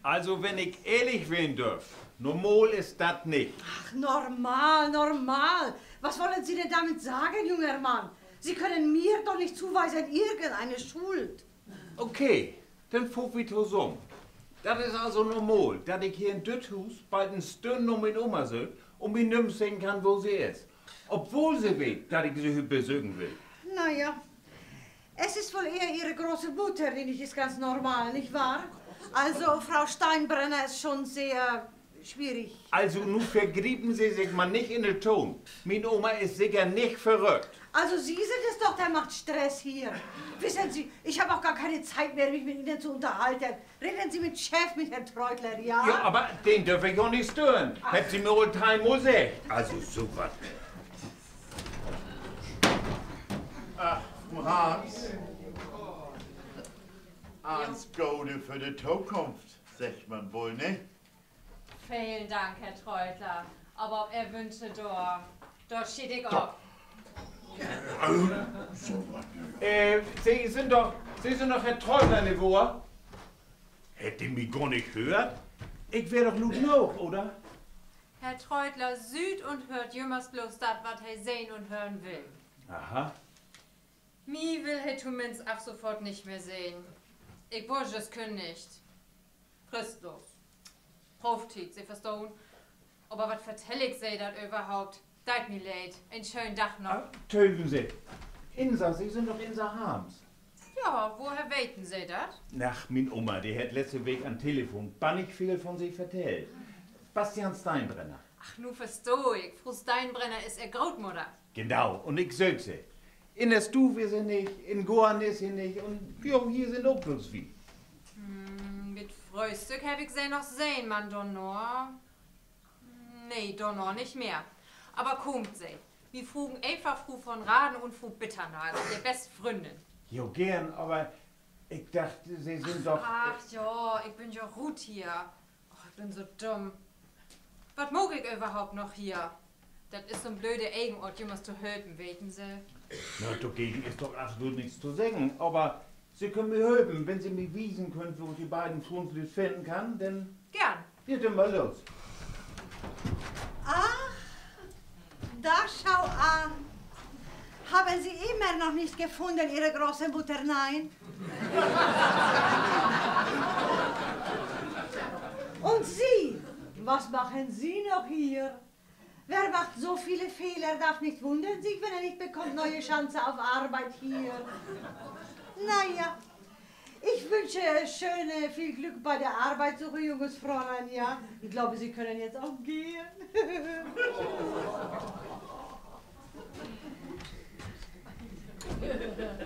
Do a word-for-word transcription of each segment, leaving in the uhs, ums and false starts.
Also, wenn ik ehrlich ween dörf, normal is dat nich. Ach, normal, normal. Was wollen Sie denn damit sagen, junger Mann? Sie können mir doch nicht zuweisen irgendeine Schuld. Okay, denn fohrt wi tosamen. Dat is also normal, dat ik hier in düt Huus bald en Stünn na mien Oma söök un mi nüms seggen kann, wo se is. Obwohl se weet, dat ik se hüüt besöken will. Na ja. Es ist wohl eher Ihre große Mutter, die nicht ist ganz normal, nicht wahr? Also, Frau Steinbrenner ist schon sehr schwierig. Also, nu vergriepen Se sik man nich in de Toon. Mien Oma is seker nich verrückt. Also, Sie sind es doch, der macht Stress hier. Wissen Sie, ich hab auch gar keine Zeit mehr, mich mit Ihnen zu unterhalten. Reden Sie mit Chef, mit Herrn Treutler, ja? Ja, aver den dörf ik jo nich stören. Hebbt Se mi al teihn Mal seggt. Also, so wat. Ach, Fru Harms. Allens Gode för de Tokunft, seggt man woll, ne? Velen Dank, Herr Treutler. Aver op Ehr Wünsche dor, dor schiet ik op. Äh, Se sünd doch, Se sünd doch Herr Treutler, nich wohr? Hett de mi gor nich höört? Ik weer doch luut noog, oder? Herr Treutler süht un höört jümmers bloots dat, wat he sehn un hören will. Aha. Mi will he tominnst af sofort nich mehr sehn. Ik wurr jüst künnigt. Fristlos. Proovtiet, Se verstahn. Aver wat vertell ik Se dat överhaupt? Deit mi leed. En schönen Dag noch. Ah, töven Se. Insa, Se sünd doch Insa Harms. Ja, woher weten Se dat? Ach, mien Oma, de hett letzte Week an't Telefon bannig veel von Se vertellt. Bastian Steinbrenner. Ach, nu verstah ik. Fru Steinbrenner is Ehr Grootmudder. Genau, un ik söök se. In de Stuuv is se nich, in'n Goorn is se nich un, jo, hier sünd ok bloots wi. Hm, bi't Fröhstück heff ik se noch sehn, man dorna, nee, dorna nich mehr. Aver kaamt Se, wi fragen eenfach Fru von Raden un Fru Bitternagel, de best Fründin. Jo, geern, aver ik dacht, Se sünd doch... Ach ja, ik bün jo rut hier. Oh, ik bün so dumm. Wat maak ik överhaupt noch hier? Dat is so'n blöde Egenoort, jümmers to helpen, weten Se. Na, dorgegen is doch absolut nix to seggen, aver Se köönt mi helpen, wenn Se mi wiesen köönt, wo ik de beiden Fruenslüüd finnen kann, denn... Geern. Ja, denn mal los. Ach, da schau an. Haben Sie immer noch nicht gefunden, Ihre große Mutter? Nein? Und Sie, was machen Sie noch hier? Wer macht so viele Fehler, darf nicht wundern sich, wenn er nicht bekommt neue Chance auf Arbeit hier. Na ja, ich wünsche schöne, viel Glück bei der Arbeitssuche, junges Fräulein, ja. Ich glaube, Sie können jetzt auch gehen.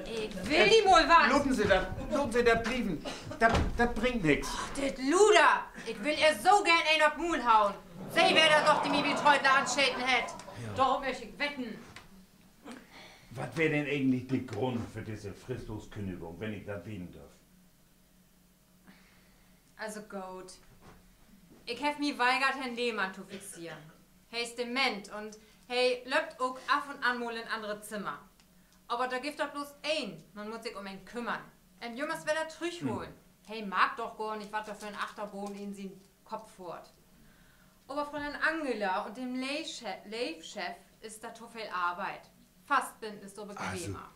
Ik will di mal wat. Laten Se dat, laten Se dat blieven. Dat, dat bringt nix. Ach, dit Luder. Ik will ehr so geern een op't Muul hauen. Se weer dat doch, de mi bi'n Treutler anscheten hett. Dorop möch ik wetten. Wat weer denn egentlich de Grund för disse Fristloskünnigung, wenn ik dat weten dörf? Also goot. Ik heff mi weigert, Herrn Lehmann to fixeren. He is dement un he löppt ok af un an mal in anner Zimmer. Aver dor gifft dat bloots een, man mutt sik üm een kümmern. Em jümmers wedder trüchholen. He markt doch gor nich, wat dor för en Achterbahn in sien Kopp fohrt. Aver Fräulein Angela un den Leevche-, Leevchef is dat to veel Arbeit. Fastbinnen is dor bequemer.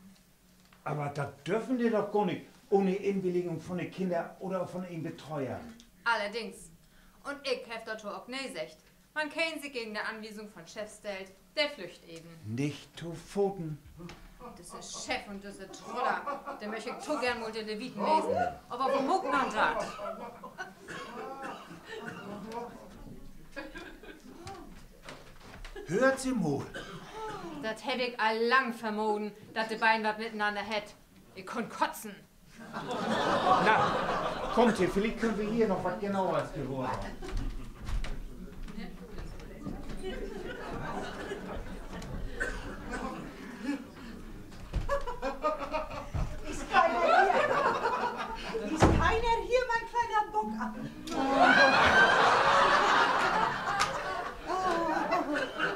Aver dat dörfen de doch gor nich, ohne Inwilligung von de Kinner oder von en Betreuer. Allerdings. Un ik heff dorto ok nee seggt. Man keen sik gegen de Anwiesung von Chef stellt, de flücht even. Nich to faten. Düsse Chef un düsse Troller, de möch ik to geern mal de Leviten lesen. Aver wo maakt man dat? Höört Se mal. Dat heff ik al lang vermoden, dat de beiden wat mitenanner hebbt. Ik kunn kotzen. Na, kummt her, villicht köönt wi hier noch wat Genaueres gewahr warrn. Ist keiner hier? Ist keiner hier, mein kleiner Bock?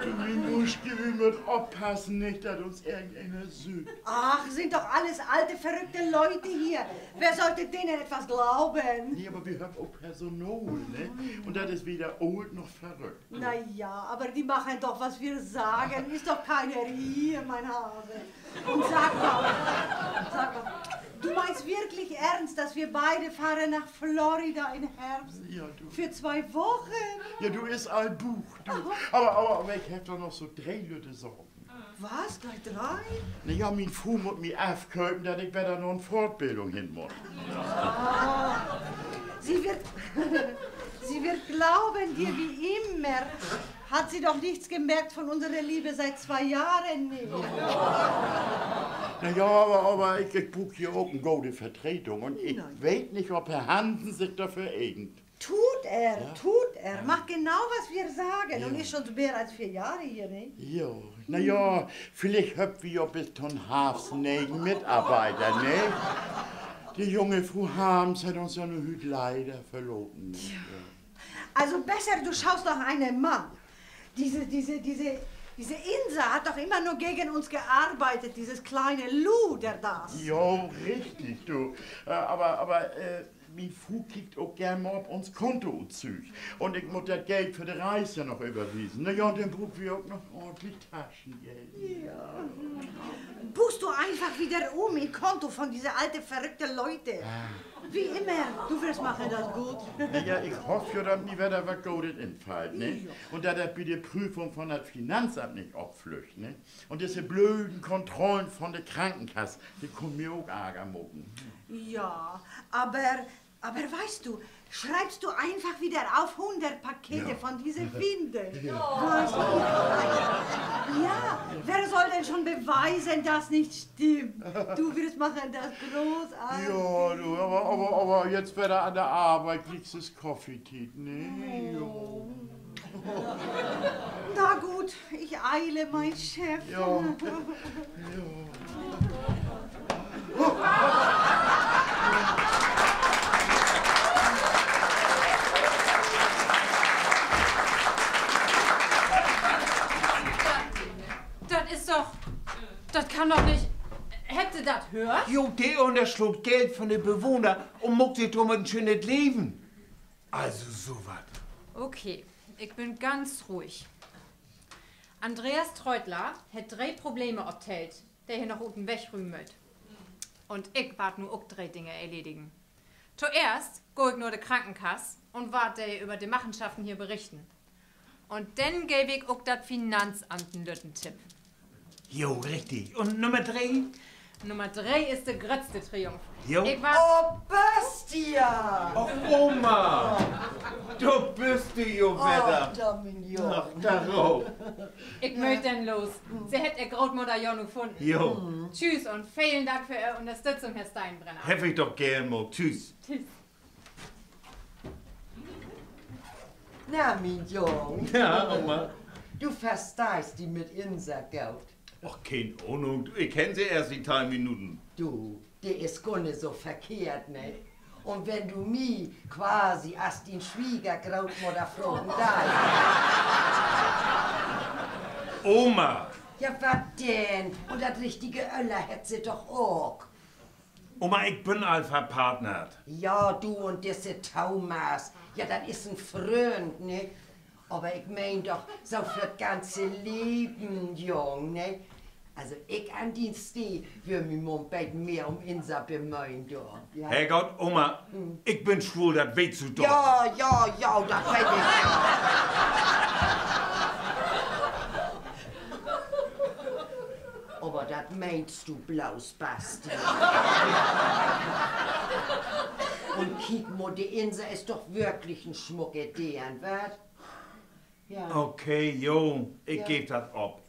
Wi mutt mit Oppassen nich, dat uns irgendeener süht. Ach, sind doch alles alte, verrückte Leute hier. Wer sollte denen etwas glauben? Nee, aver wi hebbt ok Personal, ne? Un dat is weder oolt noch verrückt. Na ja, aber die machen doch, was wir sagen. Ist doch keiner hier, mein Hase. Und sag mal, sag mal, du meinst wirklich ernst, dass wir beide fahren nach Florida im Herbst? Ja, du. Für zwei Wochen? Ja, du, is all bucht, du. Aver, aver, aver ik heff doch noch so dree lütte Saken. Was? Gleich drei? Na ja, mien Fru mutt mi afköpen, dat ik wedder na 'n Fortbildung hen mutt. Ah, sie wird, sie wird glauben dir wie immer. Hat sie doch nichts gemerkt von unserer Liebe seit zwei Jahren nicht. Na ja, aver, aver ik, ik bruuk hier ok en gode Vertretung un ik weet nich, of Herr Hansen sik dorför eegent. Tut er, tut er. Macht genau, was wir sagen. Un is schon mehr als vier Jahre hier, ne? Ja, na ja, villicht hebbt wi ja bit to'n Harvst negen Mitarbeiter, ne? De junge Fru Harms hett uns ja nu hüüt leider verlaten. Also besser, du schaust nach einem Mann. Diese, diese, diese, diese Insa hat doch immer nur gegen uns gearbeitet, dieses kleine Luder das. Ja, richtig, du. Äh, aver, aver, äh, mien Fru kiekt ok geern mal op uns Kontoutzüg. Un ik mutt dat Geld för de Reis ja noch överwiesen. Na ja, un denn bruukt wi ok noch ordentlich Taschengeld. Ja. Buchst du einfach wieder um im Konto von diese alte, verrückte Leute. Wie immer, du wirst machen das gut. Na ja, ik hoff ja, dat mi wedder wat Godes infallt, ne? Un dat dat bi de Prüfung von dat Finanzamt nich opflüggt, ne? Un disse blöden Kontrollen von de Krankenkass, de kunnen mi ok Arger maken. Ja, aber, aber weißt du, schreibst du einfach wieder auf hundert Pakete von dieser Findel. Weißt du? Ja, wer soll denn schon beweisen, dass nicht stimmt? Du wirst machen das großartig. Ja, du, aver, aver, aver jetzt wedder an de Arbeit, glieks is Kaffeetiet, ne? Ja. Na gut, ich eile, mein Chef. Ja. Dat is doch, dat kann doch nich. Hebbt Se dat höört? Jo, de Insa sloot Geld von de Bewohner un maakt sik dormit en schönet Leven. Also, so wat. Okay, ik bün ganz ruhig. Andreas Treutler hett dree Probleme optellt, de he noch ut den Weg rümen mööt. Un ik warr nu ok dree Dinge erledigen. Toeerst gah ik na de Krankenkass un warr de över de Machenschaften hier berichten. Un denn geev ik ok dat Finanzamt en lütten Tipp. Jo, richtig. Un Nummer dree? Nummer dree is de gröttste Triumph. Jo. Ik warr Oppass, Tia! Och, Oma! Dor büst du jo wedder. Ach, mien Jung. Ach, Doro. Ik mööt denn los. Se hebbt Ehr Grootmudder jo nu funnen. Jo. Tschüüs un velen Dank för Ehr Ünnerstützung, Herr Steinbrenner. Heff ik doch geern maakt. Tschüüs. Tschüüs. Na, mien Jung. Ja, Oma. Du versteihst di mit Insa goot? Och, keen Ahnung. Du, ik kenn se eerst siet teihn Minuten. Du, de is gor nich so verkehrt, ne? Un wenn du mi quasi as dien Swiegergrootmudder fragen deist. Oma! Ja, wat denn? Un dat richtige Öller hett se doch ok. Oma, ik bün al verpartnert. Ja, du un disse Thomas. Ja, dat is en Fründ, ne? Aver ik meen doch, so för't ganze Leven, Jung, ne? Also, ik an dien Steed wöör mi mal 'n beten mehr üm Insa bemöhen, du. Ja? Herrgott, Oma, ik bün swul, dat weetst du doch. Ja, ja, ja, dat weet ik ja. Aver dat meenst du bloots, Basti. Un kiek mal, de Insa is doch würklich en smucke Deern, wat? Ja. Okay, jo, ik geev dat op.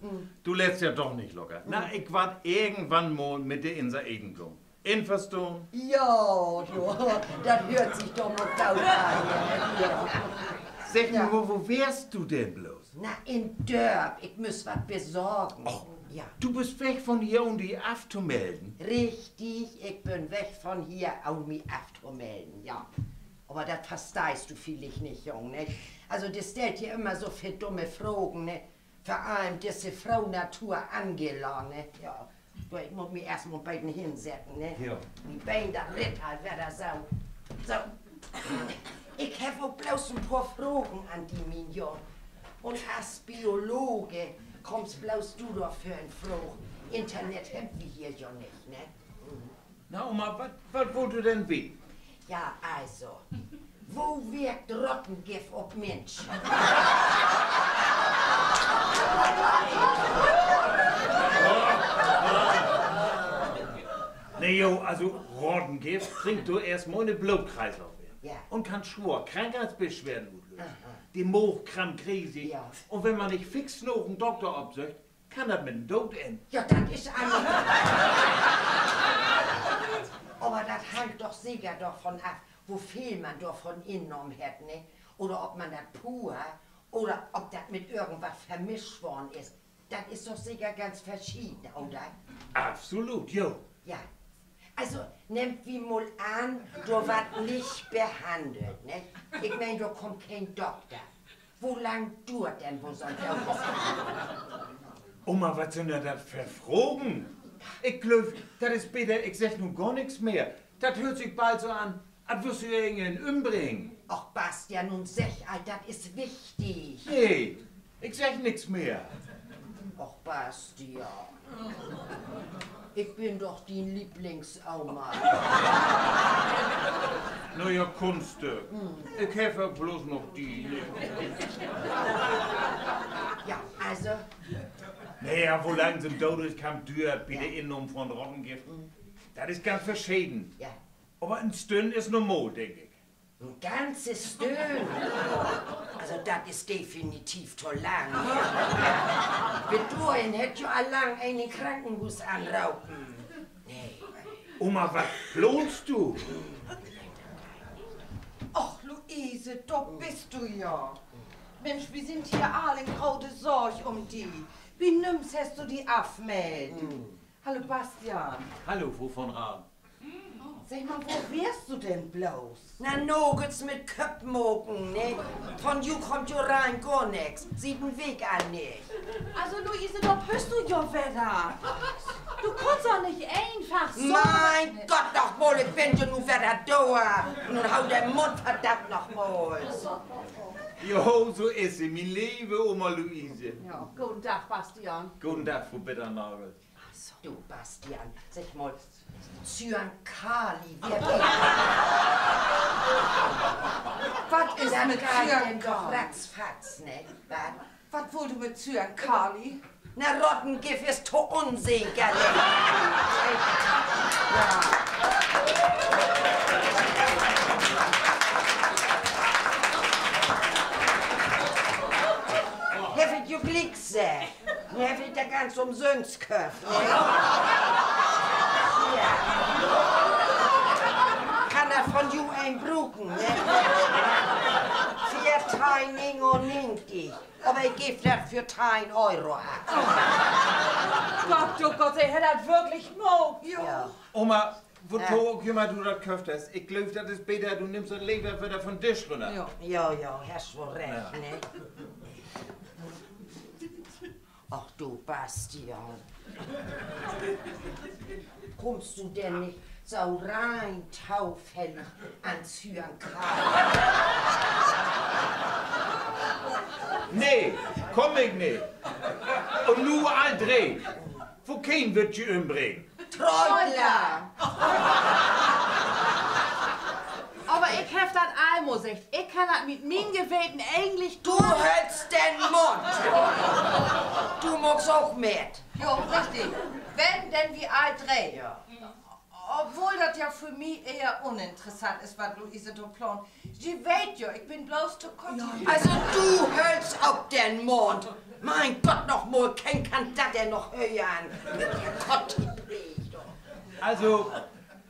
Du lettst ja doch nich locker. Na, ik warr irgendwann mal mit de Insa eten gahn. Inverstahn? Ja, du, dat höört sik doch noch goot an. Ja. Segg mal, wo weerst du denn bloots? Na, in Dörp. Ik müss wat besorgen. Och, ja. Du büst weg von hier, üm di aftomelden? Richtig, ik bün weg von hier, üm mi aftomelden, ja. Aver dat versteihst du villicht nich, Jung, ne? Also, de stellt hier ümmer so veel dumme Fragen, ne? Vör allem disse Fro Natur Angela, ne? Ja. Du, ik mutt mi eerst mal beten hensetten, ne? Ja. Mien Been, dat ritt al wedder so. So. Ik heff ok bloots en poor Fragen an di, mien Jung. Un as Biologe kummst bloots du dorför in Fraag. Internet hebbt wi hier jo nich, ne? Na, Oma, wat, wat wullt du denn weten? Ja, also, wo wirkt Rottengift op Minschen? Nee, jo, also, Rottengift bringt doch eerst mal de Blootkreislauf in. Ja. Un kann swoor Krankheitsbeschwerden utlösen. Aha. De Maagkramp, Krise. Ja. Un wenn man nich fix noog en Dokter opsöcht, kann dat mit den Dood ennen. Ja, dat is an. Aver dat hangt doch seker dorvon af, wo veel man dorvon innahmen hett, ne? Oder of man dat puur oder of dat mit irgendwat vermischt worrn is. Dat is doch seker ganz verscheden, oder? Absolut, jo. Ja. Also, nehmt wi mal an, dor warrt nich behannelt, ne? Ik meen, dor kummt keen Dokter. Wo lang duert denn woll so'n Dood? Oma, wat sünd denn dat för Fragen? Ik glööv, dat is beter, ik segg nu gor nix mehr. Dat höört sik bald so an, as wullt du irgendwen ümbringen. Och, Bastian, nu segg al, dat is wichtig. Nee, ik segg nix mehr. Och, Bastian. Ik bün doch dien Lieblingsoma. Na ja, Kunststück. Ik heff ja bloots noch di. Ja, also. Na ja, wo lang so'n Doodskampf düert bi de Innahm von Rottengift, dat is ganz verscheden. Ja. Aver en Stünn is normal, denk ik. En ganze Stünn? Also, dat is definitiv to lang. Bit dorhen hett jo al lang een in Krankenhuus anropen. Nee. Oma, wat plaanst du? Och, Luise, dor büst du ja. Minsch, wi sünd hier all in grote Sorg üm di. Bi nüms hest du di afmellt. Hallo, Bastian. Hallo, Fro von Rahn. Segg mal, wo weerst du denn bloots? Na, nagels mit Köpp maken, ne? Von ju kummt jo rein gor nix. Siet en Week an nich. Also, Luise, dor büst du jo wedder. Du kunnst doch nich eenfach so. Mien Gott noch mal, ik bün jo nu wedder dor. Nu hool den Mund verdammt noch mal. Jo, so is se, mien leve Oma Luise. Ja, goden Dag, Bastian. Goden Dag, Fro Bitternagel. Du, Bastian, segg mal, Zyankali, wer, wat is mit Zyankali? Ratzfatz, ne? Wat? Wat wullt du mit Zyankali? Na, Rottengift is to unseker, ne? Ja. Heff ik jo gliek seggt. Nu heff ik dat ganz ümsünst köfft, ne? Ja. Kann dat von ju een bruken, ne? Veerteihn negenunnegentig. Aver ik geev dat för teihn Euro af. Gott, oh Gott, se hett dat würklich maakt. Ja. Oma, woto ok jümmer du dat köfft hest, ik glööv, dat is beter, du nimmst dat lever wedder von Disch rünner. Ja, ja, hest woll recht, ne? Ach du, Bastian. Kummst du denn nich so rein tofällig an Zyankali? Nee, kumm ik nich. Un nu all dree. Wokeen wüllt ji ümbringen? Treutler! Aver ik heff dat al mal seggt, ik kann dat mit mien Geweten egentlich... Du höllst den Mund! Du maakst ok mit. Jo, richtig. Wenn, denn wi all dree. Obwohl dat ja för mi ehr uninteressant is, wat Luise dor plaant. Ji weet jo, ik bün bloots to kott. Also, du höllst ok den Mund. Mien Gott noch mal, keen kann dat denn noch hören. Also,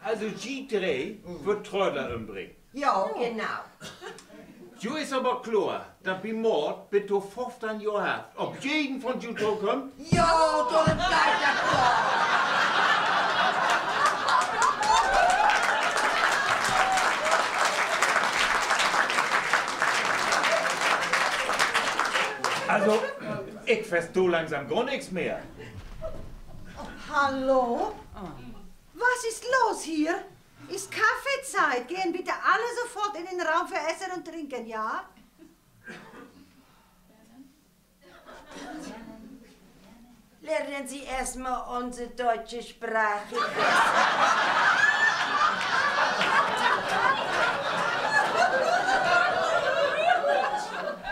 also ji dree wüllt Treutler ümbringen? Jo, genau. Ju is aver kloor, dat bi Moord bit to föffteihn Johr Haft op jeden von ju tokummt? Jo, dorüm geiht dat doch. Also, Ik verstah langsam gor nix mehr. Hallo? Was ist los hier? Ist Kaffeezeit. Gehen bitte alle sofort in den Raum für Essen und Trinken, ja? Lernen Sie erstmal unsere deutsche Sprache besser.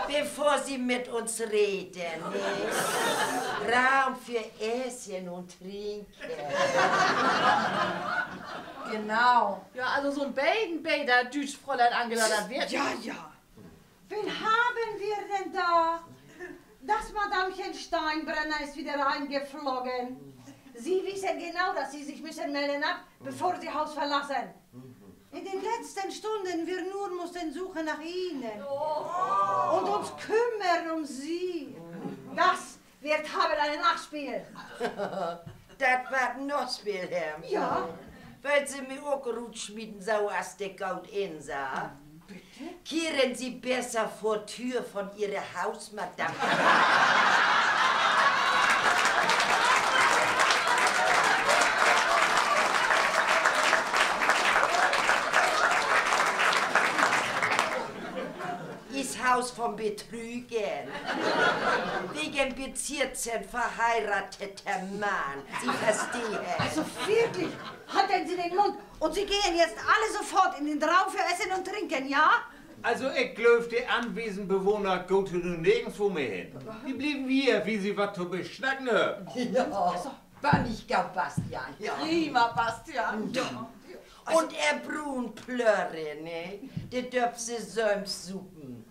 Bevor Sie mit uns reden, ne? Raum für Essen und Trinken. Genau. Ja, also so 'n beten beter Düütsch, Fräulein Angela, dat weer. Ja, ja. Wen haben wir denn da? Das Madamchen Steinbrenner ist wieder eingeflogen. Sie wissen genau, dass Sie sich müssen melden ab, bevor Sie Haus verlassen. In den letzten Stunden wir nur mussten suchen nach Ihnen und uns kümmern um Sie. Das wird haben ein Nachspiel. Dat warrt en Nachspiel hebben. Ja. Wüllt Se mi ok rutsmieten, so as de goot insett? Bitte? Kehren Sie besser vor Tür von Ihrer Hausmadame. Is Haus von Betrügern. Wegen Besitz en verheirateter Mann. Sie verstehen. Also wirklich, halten Sie den Mund. Und Sie gehen jetzt alle sofort in den Raum für Essen und Trinken, ja? Also, ik glööv, de anwesenden Bewohner gaht nu nirgendswo mehr hen. De blieven hier, wiel se wat to besnacken hebbt. Ja, bannig goot, Bastian. Ja. Prima, Bastian. Un Ehr brunen Plörre, ne? De dörvt Se sülvst supen.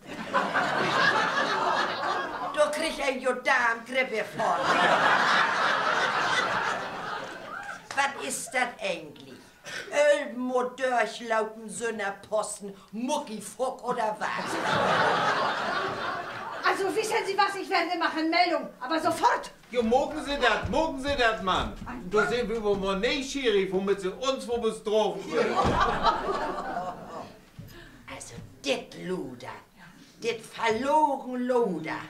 Dor kriggt een jo Darmgripp von. Wat is dat egentlich? Ölven mal dörchlopen, Sünnerposten, Muckifuck oder wat? Also, wissen Sie was, ich werde machen Meldung, aber sofort! Jo, maken Se dat, maken Se dat, Mann. Dor sünd wi aver mal neeschierig, womit Se uns woll bestrafen wüllt. Also, dit Luder, dit verlogen Luder,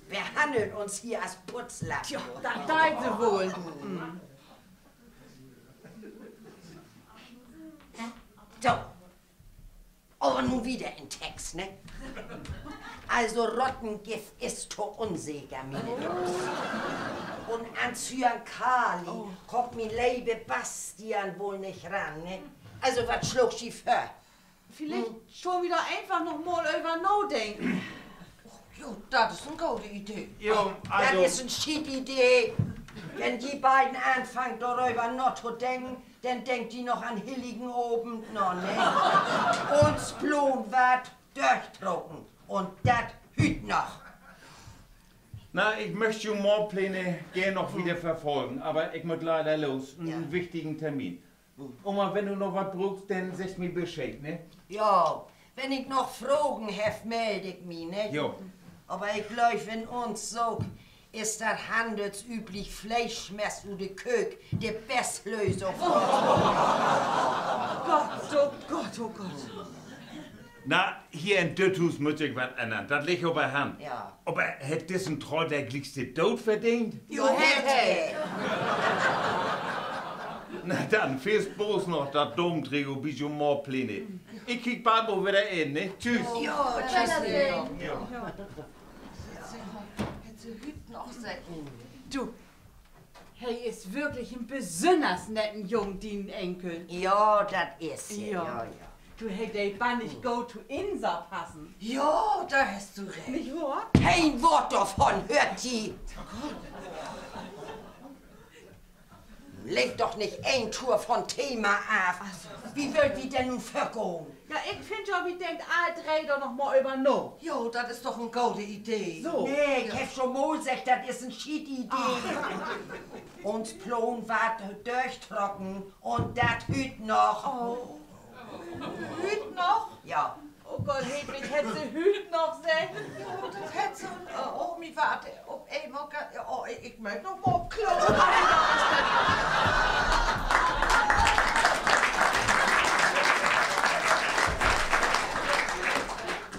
behannelt uns hier as Putzlappen. Tja, dat deit se woll. So. Aver nu wieder in Text, ne? Also, Rottengift is to unseker, miene Damen. Un an Zyankali kummt mien leve Bastian woll nich ran, ne? Also, wat slaagt Se vör? Villicht schullt wi dor eenfach noch mal över nadenken. Jo, dat is en gode Idee. Dat is en Schietidee. Wenn ji beiden anfangt, doröver natodenken, denn denkt ji noch an Hilligen Avend na, ne? Uns Plaan warrt dörchtrocken. Un dat hüüt noch. Na, ik möch jo Moordpläne geern noch wieder verfolgen, aver ik mutt leider los. En wichtigen Termin. Oma, wenn du noch wat bruukst, denn seggst mi Bescheed, ne? Ja, wenn ik noch Fragen heff, meld ik mi, ne? Aver ik glööv, in uns Saak is dat handelsüblich Fleeschmess ut de Köök de best Lösung. Gott, oh Gott, oh Gott. Na, hier in düt Huus mutt sik wat ännern. Dat liggt op de Hand. Aver hett dissen Treut glieks de Dood verdeent? Jo, hett he. Na denn, veel Spaaß noch, dat Domtrio bi jo Moordpläne. Ik kiek bald mal wedder in, ne? Tschüss. Jo, tschüss. Hett se hüüt noch sehn? Du, he is würklich en besünners netten Jung, dien Enkel. Ja, dat is he. Du, he dee bannig goot to Insa passen. Ja, dor hest du recht. Nich wohr? Keen Woort dorvon, höört ji? Lenkt doch nich een Tour von Thema af. Wo wüllt wi denn nu vörgahn? Ja, ik finn ja, wi denkt all dree dor noch mal över na. Jo, dat is doch en gode Idee. Nee, ik heff schon mal seggt, dat is en Schietidee. Uns Plaan warrt dörchtrocken un dat hüüt noch. Hüüt noch? Ja. Oh Gott, Hedwig, hett se hüüt noch seggt? Jo, dat hett se. Oh, mi warrt op eenmal ga-, oh, ik mööt noch mal op Klo.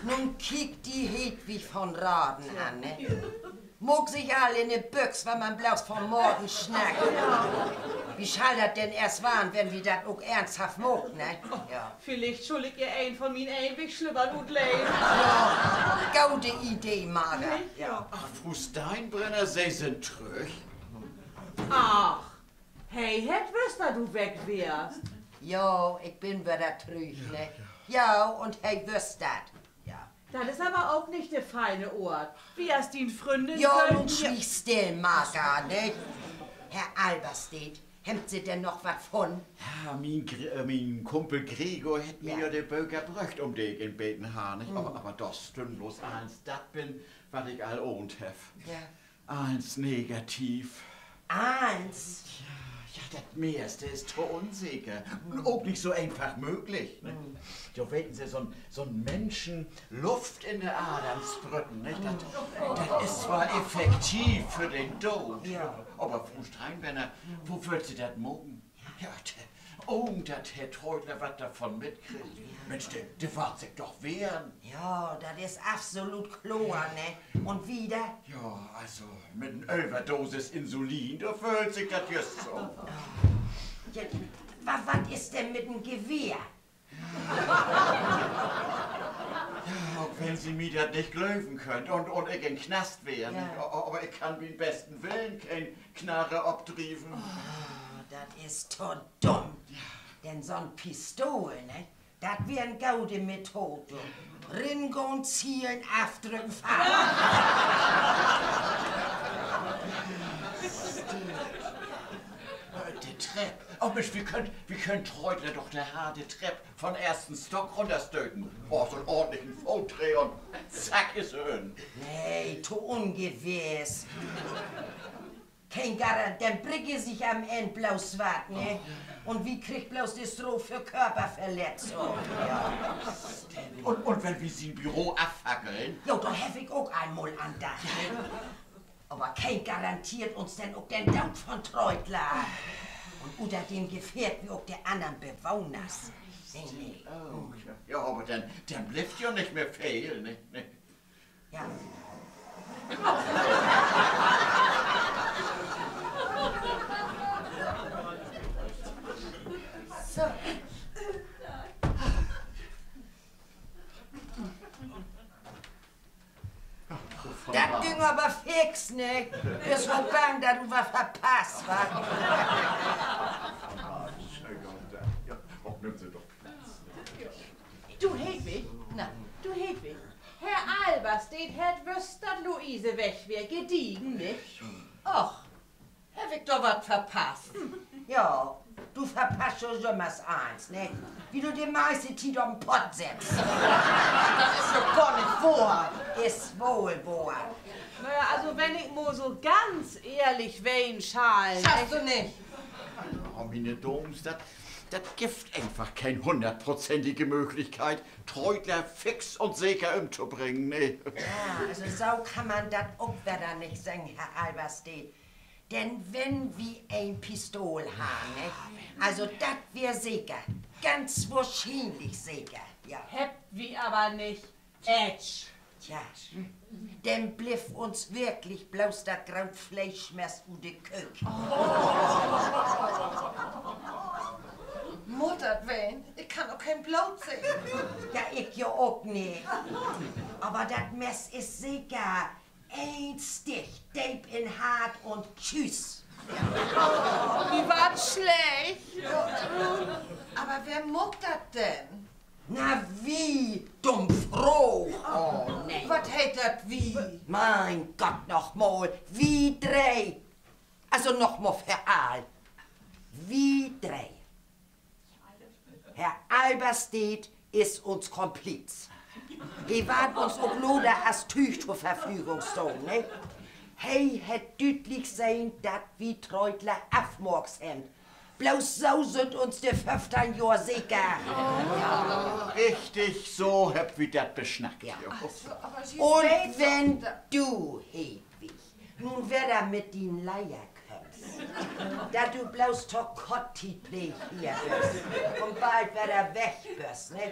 Nu kiek di he Wi von Raden an, ne? Maakt sik all in de Büx, wenn man bloots von Morden snackt. Wi schall dat denn eerst warrn, wenn wi dat ok eernsthaft maakt, ne? Villicht schull ik ehr een von mien Eenwegslüppern utlehnen. Gode Idee, Marga. Ach, Fru Steinbrenner, Se sünd trüch? Ach, he hett wüsst, dat du weg weerst. Jo, ik bün wedder trüch, ne? Jo, un he wüsst dat. Dat is aver ok nich de fiene Oort. Wi as dien Fründin... Jo, nu swieg still, Marga, ne? Herr Alberstedt, hebbt Se denn noch wat funnen? Ja, mien Gre-, äh, mien Kumpel Gregor hett mi ja de Böker bröcht, um de ik in beden harr, nich? Aver, aver dor stünn bloots allens dat in, wat ik al ahnt heff. Allens negativ. Allens? Ja, ja, dat meiste is to unseker. Un ok nich so eenfach mööglich, ne? Jo, weten Se, so'n, so'n Minschen Luft in de Adern sprütten, nich? Dat, dat is zwar effektiv för den Dood, aver Fru Steinbrenner, wo wüllt Se dat maken? Ja, de, ohn dat Herr Treutler wat dorvon mitkriggt. Minsch, de, de warrt sik doch wehren. Ja, dat is absolut kloor, ne? Un wieder? Ja, also, mit en Överdosis Insulin, dor föhlt sik dat jüst so. Ja, wa-, wat is denn mit en Gewehr? Ja, ok wenn Se mi dat nich glöven köönt un, un ik in Knast weer, ne? Ja. A-, aver ik kann bi'n besten Willen keen Knarre opdrieven. Oh, dat is to dumm. Ja. Denn so'n Pistool, ne? Dat weer en gode Methode. Ringahn, zielen, afdrücken, fallen. Äh, de Trepp. Oh Minsch, wi köönt, wi köönt Treutler doch de harte Trepp von eersten Stock runnerstöten. Oh, so'n ordentlichen Foottree un zack is he ünnen. Nee, to ungewiss. Keen Garan-, denn brick he sik an'n Enn bloots wat, ne? Un wi kriegt bloots de Straaf för Körperverletzung. Ja. Un, un wenn wi sien Büro affackeln? Jo, dor heff ik ok al mal an dacht, ne? Aver keen garanteert uns denn ok den Dood von Treutler. Un uterdem gefährdt wi ok de annern Bewohners. Nee, nee. Ja, aver denn, denn blifft jo nich mehr veel, ne? Ja. So. Dat güng aver fix, ne? Büst woll bang, dat du wat verpasst, wa? Du, Hedwig, na, du, Hedwig, Herr Alberstedt hett wüsst, dat Luise weg weer. Gediegen, nich? Och, heff ik dor wat verpasst? Ja, du verpasst jo jümmers allens, ne? Wiel du de meiste Tiet op'n Pott sittst. Dat is jo gor nich wohr. Is woll wohr. Na ja, also, wenn ik mal so ganz ehrlich ween schall, schasst du nich. Oh, miene Daams, dat, dat gifft eenfach keen hunnertprozentige Mööglichkeit, Treutler fix un seker ümtobringen, ne? Ja, also, so kann man dat ok wedder nich seggen, Herr Alberstedt. Denn wenn wi en Pistool harrn, ne? Also, dat weer seker. Ganz wohrschienlich seker, ja. Hebbt wi aver nich. Tja, denn blifft uns wirklich bloots dat groot Fleeschmess ut de Köök. Mutt dat ween? Ik kann ok keen Bloot sehn. Ja, ik jo ok nich. Aver dat Mess is seker een Stich, deep in Hart un tschüüs. Mi warrt slecht. Aver wer maakt dat denn? Na, wi, dumm Fro. Oh, nee. Wat heet dat, wi? Mien Gott noch mal, wi dree. Also noch mal för all. Wi dree. Herr Alberstedt is uns Kompliz. He warrt uns ok later as Tüüg to Verfügung stahn, ne? He hett düütlich sehn, dat wi Treutler afmurkst hebbt. Bloots so sünd uns de föffteihn Johr seker. Richtig, so hebbt wi dat besnackt. Un wenn du, Hedwig, nu wedder mit dien Leier kümmst, dat du bloots to kort Tiet Pleeg hier büst un bald wedder weg büst, ne?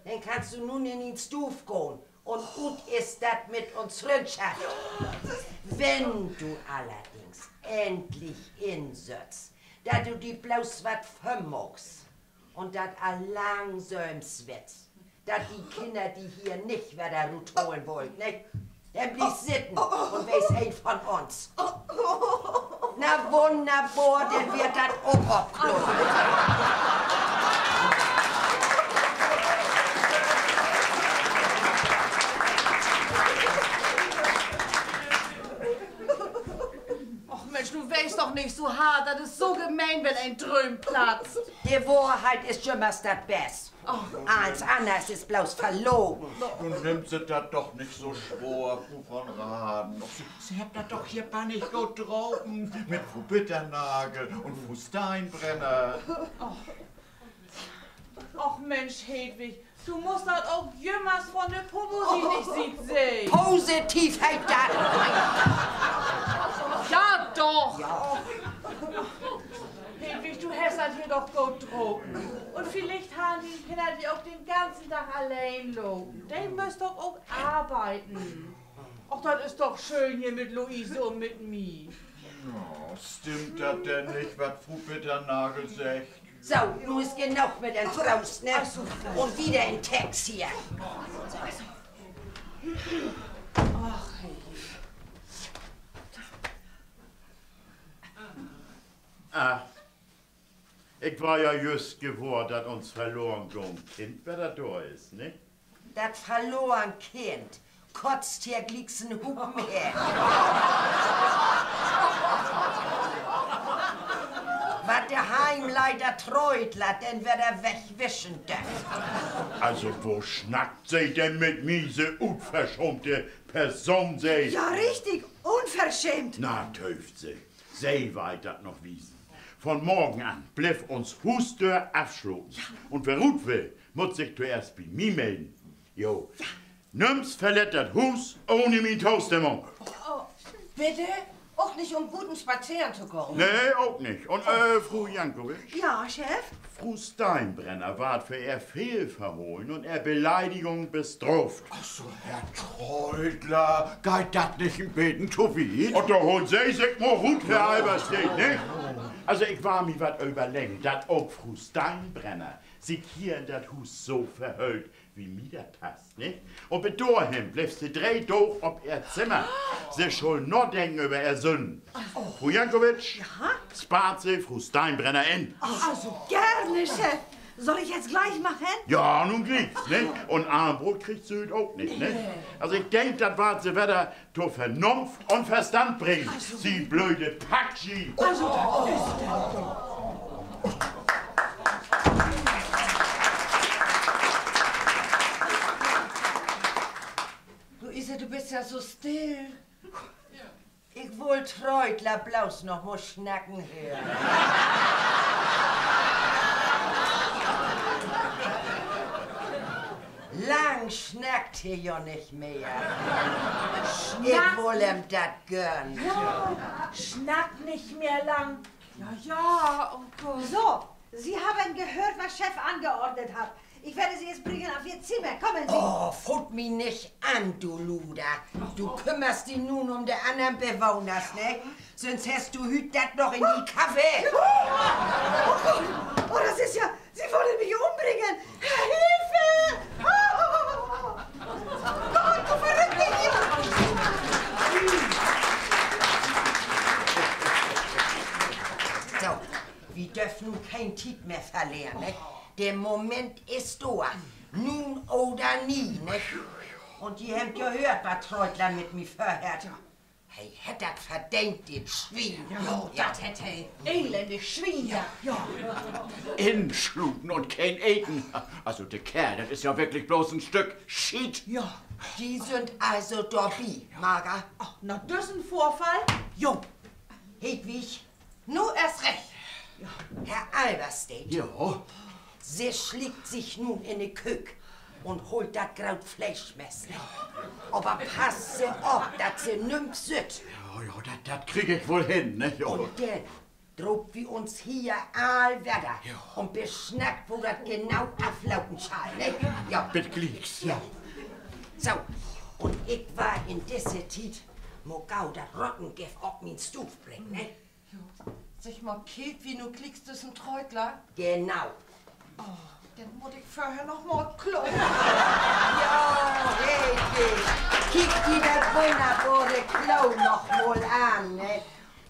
Denn kannst du nu in dien Stuuv gahn. Un ut is dat mit uns Fründschaft. Wenn du allerdings endlich insühst, dat du di bloots wat vörmaakst un dat al langsam swittst, dat de Kinner di hier nich wedder rutholen wüllt, ne? Denn bliev sitten un wees een von uns. Na wunnerbor, denn weer dat ok opklaart. Och Mensch, nu wees doch nich so hart, dat is so gemeen, wenn een Drööm platzt. De Wohrheit is jümmers dat Best. Allens anners is bloots verlogen. Nu nehmt Se dat doch nich so swoor, Fru von Raden. Se, Se hebbt dat doch hier bannig goot drapen mit Fru Bitternagel un Fru Steinbrenner. Och Mensch, Hedwig, du musst dat ok jümmers von de positive Siet sehn. Positiv heet dat? Ja, doch. Hedwig, du hest dat hier doch goot drapen. Un villicht harrn dien Kinner di ok den ganzen Dag alleen laten. De mööt doch ok arbeiden. Och, dat is doch schöön hier mit Luise un mit mi. Na, stimmt dat denn nich, wat Fru Bitternagel seggt? So, nu is genoog mit den Troost, ne? Un wieder in Text hier. Ach, ik warr ja jüst gewohr, dat uns verloren gahn Kind wedder dor is, ne? Dat verloren Kind kotzt hier glieks en Hupen her. Wat de Heimleiter Treutler denn wedder wegwischen döff. Also, wo snackt Se denn mit mi, Se unverschaamte Person, Se? Ja, richtig, unverschämt. Na, tööv Se. Se warrt dat noch wiesen. Von morgen an blifft uns Huusdöör afslaten. Un wer rut will, mutt sik toeerst bi mi mellen. Jo. Nüms verlett dat Huus ohne mien Tostimmung. Bitte? Ok nich, üm en guten Spazeren to gahn? Nee, ok nich. Un, äh, Fru Jankowitsch? Ja, Chef? Fru Steinbrenner warrt för ehr Fehlverhollen un ehr Beleidigung bestraft. Ach so, Herr Treutler, geiht dat nich en beten to wiet? Un dor haalt Se sik mal rut, Herr Alberstedt, ne? Also, ik warr mi wat överleggen, dat ok Fru Steinbrenner sik hier in dat Huus so verhöllt, wie mi dat passt, ne? Un bet dorhen blifft se dree Daag op ehr Zimmer. Se schull nadenken över ehr Sünnen. Fru Jankowitsch, spaart Se Fru Steinbrenner in. Also, gerne, Chef. Soll ich jetzt gleich machen? Ja, nu glieks, ne? Un Armbroot kriggt Se hüüt ok nich, ne? Also, ik denk, dat warrt Se wedder to Vernunft un Verstand bringen, Se blöde Packschiet. Also, dat is dat doch. Luise, du büst ja so still. Ik wull Treutler bloots noch mal snacken hören. Lang snackt he jo nich mehr. Ik wull em dat gönnen. Snack nich mehr lang. Ja, ja, oh Gott. So, Sie haben gehört, was Chef angeordnet hat. Ich werde Sie jetzt bringen auf Ihr Zimmer. Kommen Sie. Oh, faat mi nich an, du Luder. Du kümmerst di nu üm de annern Bewahners, ne? Süns hest du hüüt dat noch in de Kaffee. Oh Gott, oh, das ist ja, Sie wollen mich umbringen. Hilfe! Gott, du Verrückte hier! So, wi dörft nu keen Tiet mehr verleren, ne? De Moment is dor. Nu oder nie, ne? Un ji hebbt ja höört, wat Treutler mit mi vörhett. He hett dat verdeent, dat Swien. Ja, dat hett he. Elendig Swien, ja. Insluten un keen Eten. Also, de Keerl, dat is ja wirklich bloots en Stück Schiet. Ji sünd also dorbi, Marga? Na düssen Vörfall? Jo. Hedwig, nu eerst recht. Herr Alberstedt, Se sliekt sik nu in de Köök un haalt dat groot Fleeschmess. Aver passt Se op, dat Se nüms süht. Ja, ja, dat, dat krieg ik woll hen, ne? Un denn draapt wi uns hier all wedder un besnackt, wo dat genau aflopen schall, ne? Ja, bit glieks. So, un ik warr in disse Tiet mal gau dat Rottengift op mien Stuuv bringen, ne? Segg mal, killt wi nu glieks düssen Treutler? Genau. Denn mutt ik vörher noch mal Klo. Ja, Hedwig, kiek di dat wunnerbare Klo noch mal an, ne?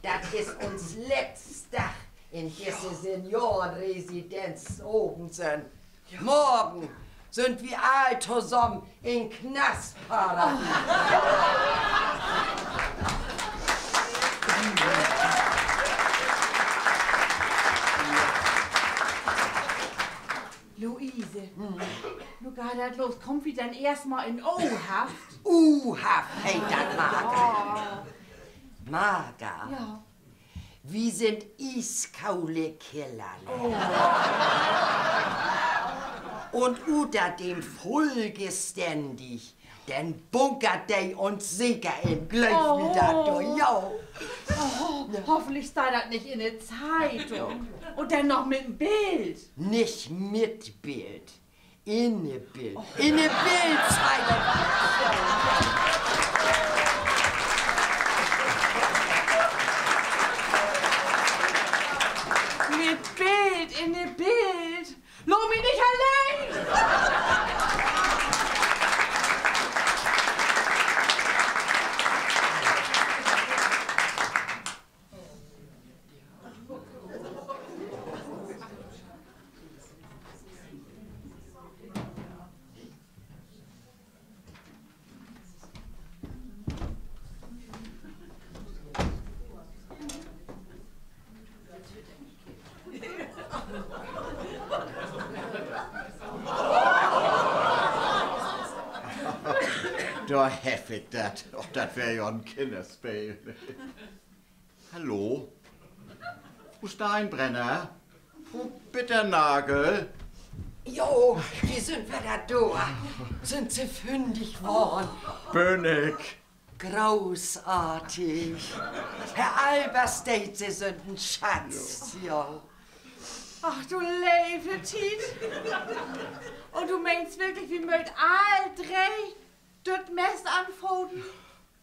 Dat is uns letzte Dag in disse Seniorenresidenz Odense. Morgen sünd wi all tosamen in Knastparadies. Luise, nu geiht dat los. Kaamt wi denn eerstmal in U-Haft? U-Haft heet dat, Marga. Marga. Wi sünd ieskole Killer, ne? Un uterdem folgeständig, denn bunkert de uns seker in. Glööv mi dat doch, jo. Hoffentlich steiht dat nich in de Zeitung. Un denn noch mit en Bild. Nich mit Bild. In de Bild. In de Bild-Zeitung. Mit Bild, in de Bild. Laat mi nich alleen! Dor heff ik dat. Och, dat weer jo en Kinnerspeel. Hallo? Fru Steinbrenner? Fru Bitternagel? Jo, wi sünd wedder dor. Sünd Se fündig worrn? Bün ik. Großartig. Herr Alberstedt, Se sünd en Schatz, jo. Ach du leve Tiet. Un du meenst wirklich, wi mööt all dree dat Mess anfaten?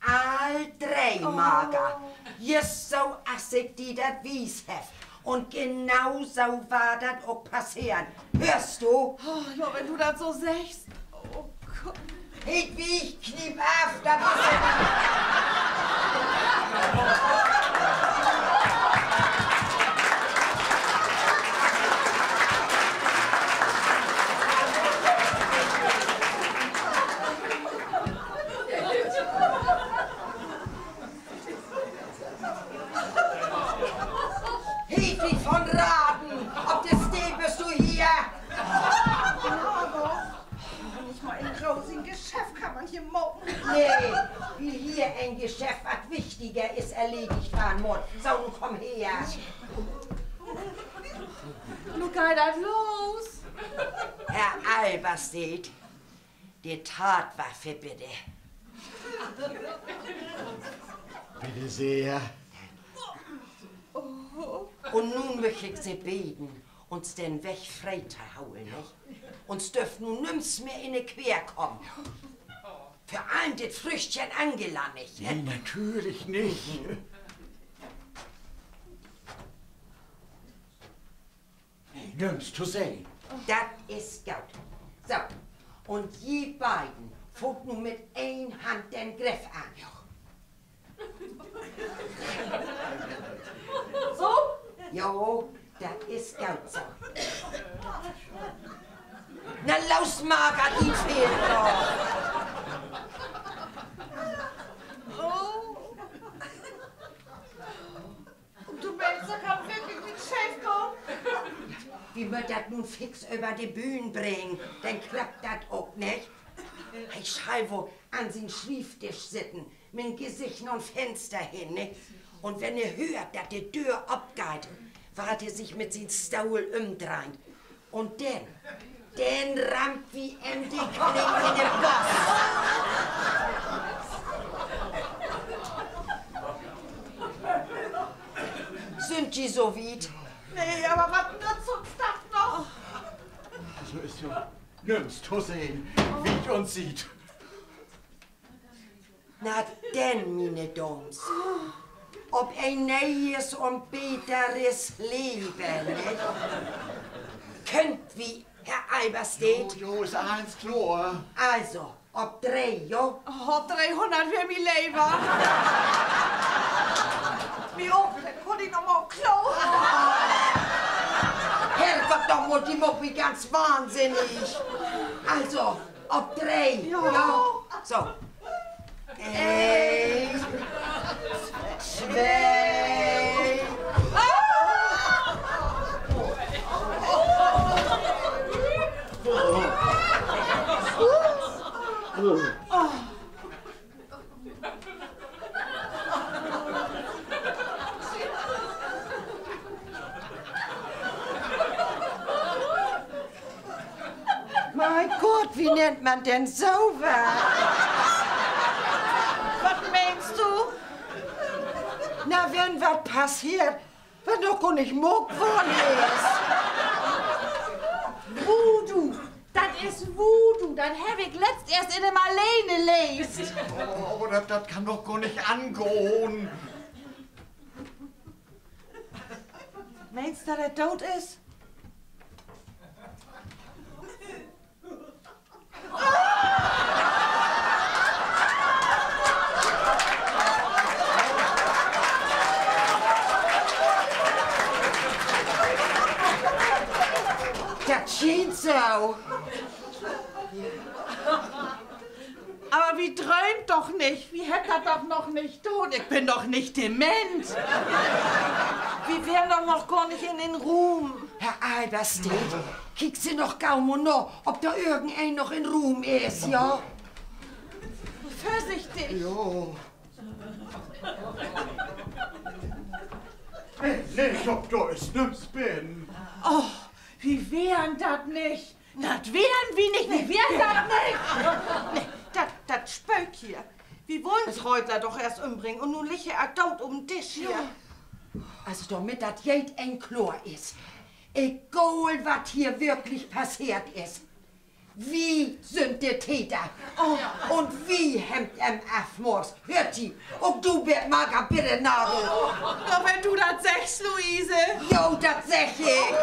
All dree, Marga. Jüst so, as ik di dat wiest heff. Un genau so warrt dat ok passeren. Höörst du? Oh, na, wenn du dat so seggst. Oh Gott. Hedwig, kniep af, dat is Hedwig von Raden, op de Steed büst du hier? Nich mal in Roh, sien Geschäft kann man hier maken. Nee, wiel hier en Geschäft, wat wichtiger is, erledigt warrn mutt. So, nu kumm her. Nu geiht dat los. Herr Alberstedt, de Tatwaffe bitte. Bitte sehr. Un nu müch ik Se beden, uns den Weg free to holen, nich? Uns dörv nu nüms mehr in de Queer kamen. Vör allen dit Fründchen Angela nich. Nee, natürlich nich. Nüms to sehn. Dat is goot. So, un ji beiden faat nu mit een Hand den Greff an. So? Jo, dat is goot so. Na los, Marga, di fehlt noch. Un du meenst, dat kann wirklich nich scheef gahn? Wi mööt dat nu fix över de Bühn bringen, denn klappt dat ok, nich? He schall woll an sien Schrievdisch sitten, mit 'n Gesicht na'n Finster hen, nich? Un wenn he höört, dat de Döör opgeiht, warrt he sik mit sien Stohl ümdreihen. Un denn, denn rammt wi em de Kling in de Bost. Sünd ji so wiet? Nee, aver wat nützt uns dat noch? So is jo nüms to sehn, wiet un siet. Na denn, miene Daams. Op en nee'es un beteres Leven, nich? Köönt wi, Herr Alberstedt? Jo, jo, is allens kloor. Also, op dree, jo? Oh, dreehunnert weer mi lever. Mi ok, denn kunn ik noch mal op Klo. Herrgott, dor mutt ik ok weer ganz wahnsinnig. Also, op dree, jo? So. Een, twee. Mien Gott, wo nennt man denn so wat? Wat meenst du? Na, wenn wat passeert, wat noch gor nich maakt worrn is. Voodoo. Dat is Voodoo. Dat heff ik letzt eerst in de Marlene leest. Oh, aver dat, dat kann doch gor nich angahn. Meenst, dat he doot is? Dat schient so. Aver wi dröömt doch nich. Wi hebbt dat doch noch nich doon. Ik bün doch nich dement. Wi weren doch noch gor nich in den Ruum. Herr Alberstedt, kiekt Se noch gau mal na, of dor irgendeen noch in Ruum is, ja? Vörsichtig. Jo. Nee, nee, ik glööv, dor is nüms binnen. Oh, wi weren dat nich. Dat weren wi nich, wi weren dat nich. Nee, dat, dat Spöök hier. Wi wullen Treutler doch eerst ümbringen un nu liggt he al doot op'n Disch hier. Also, dormit dat jedeen kloor is: Egal, wat hier wirklich passeert is, wi sünd de Täter. Un wi hebbt em afmorst. Höört ji? Ok du, Bert Marker, bitte, Nadel. Na, wenn du dat seggst, Luise. Jo, dat segg ik.